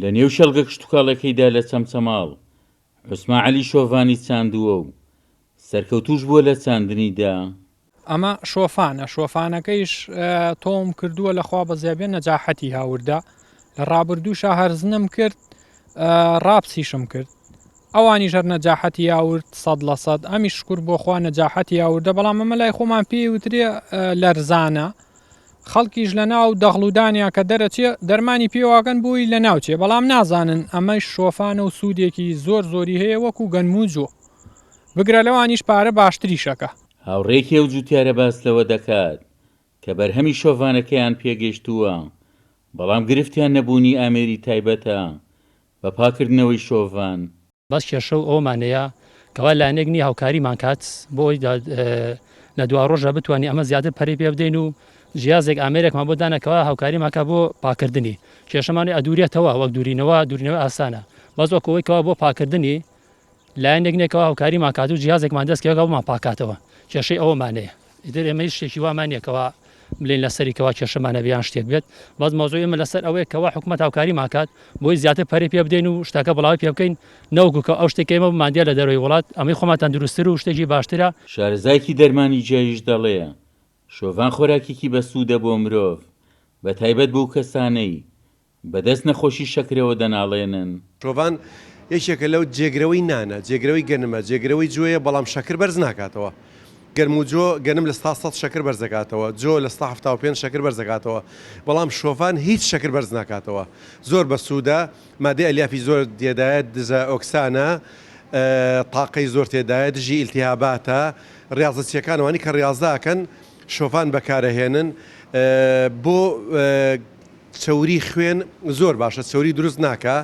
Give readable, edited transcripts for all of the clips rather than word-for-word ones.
لە نێو شێڵگە کشتوکاڵیەکەیدا لە چەمچەماڵ، عوسمان عەلی شۆڤانی چاندووە و سەرکەوتووش بووە لە چاندنیدا. ئەمە شۆفانە، شۆفانەکەیش تۆوم کردووە لە خوا بەزیابێ نەجاحەتی هاوردە، لە ڕابردووشا هەرزنم کرد ڕاپسیشم کرد ئەوانیش هەر نەجاحەتی یاورد 100%، ئەمیش شکر بۆ خوا نەجاحەتی یاوردە، بەڵام ئەمە لای خۆمان پێی وترێ لەرزانە، خەڵکیش لە ناو دەغڵودانیا کە دەرەچێ دەرمانی پێواکەن بۆی لە ناوچێ، بەڵام نازانن ئەمەش شۆفانە و سوودێکی زۆر زۆری هەیە وەکو گەنم و جۆ، بگرە لەوانیش پارە باشتریشەکە. هاوڕێیەکی ئەو جوتیارە باس لەوە دەکات کە بەرهەمی شۆڤانەکەیان پێگەیشتووە، بەڵام گرفتیان نەبوونی ئامێری تایبەتە بە پاکردنەوەی شۆڤان. بەس کێشە و ئەوەمان هەیە کەوا لایەنێک نییە هاوکاریمان کات بۆ ئەوەی لە دواڕۆژدا بتوانین ئەمە زیاتر پەرەی پێ بدەین و جیازێک ئامێرێکمان بۆ دانا کەوا هاوکاریمان کا بۆ پاکردنی کێشەمان ئەدورێتەوە وەک دوورینەوە دوورینەوە ئاسانە بەس وەک ئەوەی کەوا بۆ پاکردنی لایەنێک نییە کەوا هاوکاریمان کات و جیازێکمان دەست کەوێت کە بۆمان پاکاتەوە کێشەی ئەوەمان هەیە ئیتر ئێمە هیچ شتێکی وامان نییە کەوا بلێن لەسەری کەوا کێشەمان هەبێ یان شتێک بێت بەس مەوزوعی ئێمە لەسەر ئەوەیە کەوا حکومەت هاوکاریمان کات بۆی زیاتر پەرەی پێ بدەین و شتەکە بڵاوی پێ بکەین نەوەکو کە ئەو شتێک ئێمە بماندیە لە دەرەوەی وڵات ئەمەی خۆمان تەندروستتر و شتێکی باشترە. شارەزایەکی دەرمانی گیاییش دەڵێ، شۆڤان خۆراکێکی بەسوودە بۆ مرۆڤ، بەتایبەت بۆ کەسانەی بەدەست نەخۆشی شەکرەوە دەناڵێنن. شۆڤان یەکێکە لەو جێگرەوەی نانە، جێگرەوەی گەنمە، جێگرەوەی جۆیە، بەڵام شەکر بەرز ناکاتەوە. گەنم و جۆ، گەنم 100% شەکر بەرز دەکاتەوە، جۆ 75% شەکر بەرز دەکاتەوە، بەڵام شۆڤان هیچ شەکر بەرز ناکاتەوە. زۆر بەسوودە، مادەی ئەلیافی زۆر تێدایە، دژە ئۆکسانە، تاقەی زۆر تێدایە، دژی ئیلتیهاباتە، ڕیاضەچیەکان ئەوانەی کە ڕیاضە ئەکەن شۆڤان بەکارئەهێنن بۆ. چەوری خوێن زۆر باشە چەوری دروست ناکا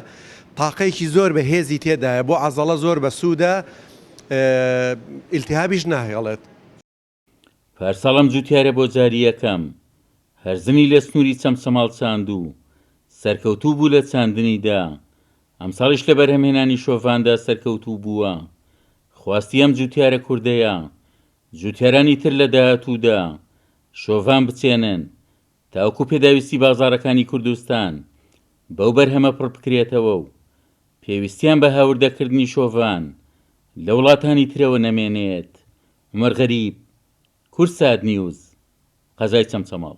تاقەیەکی زۆر بە هێزی تێدایە بۆ عەزەڵە زۆر بە سوودە ئیلتیهابیش ناهێڵێت. پارساڵ ئەم جوتیارە بۆ جاری یەکەم هەرزنی لە سنووری چەمچەماڵ چاند و سەرکەوتوو بوو لە چاندنیدا، ئەمساڵیش لە بەرهەمهێنانی شۆڤاندا سەرکەوتوو بووە، خواستی ئەم جوتیارە کوردەیە جوتیارانی تر لە داهاتوودا شۆڤان بچێنن تاوەکو پێداویستی بازاڕەکانی کوردستان بەو بەرهەمە پڕبکرێتەوە و پێویستیان بە هاوردەکردنی شۆڤان لە وڵاتانی ترەوە نەمێنێت. عومەر غەریب، کوردسات نیوز، قەزای چەمچەماڵ.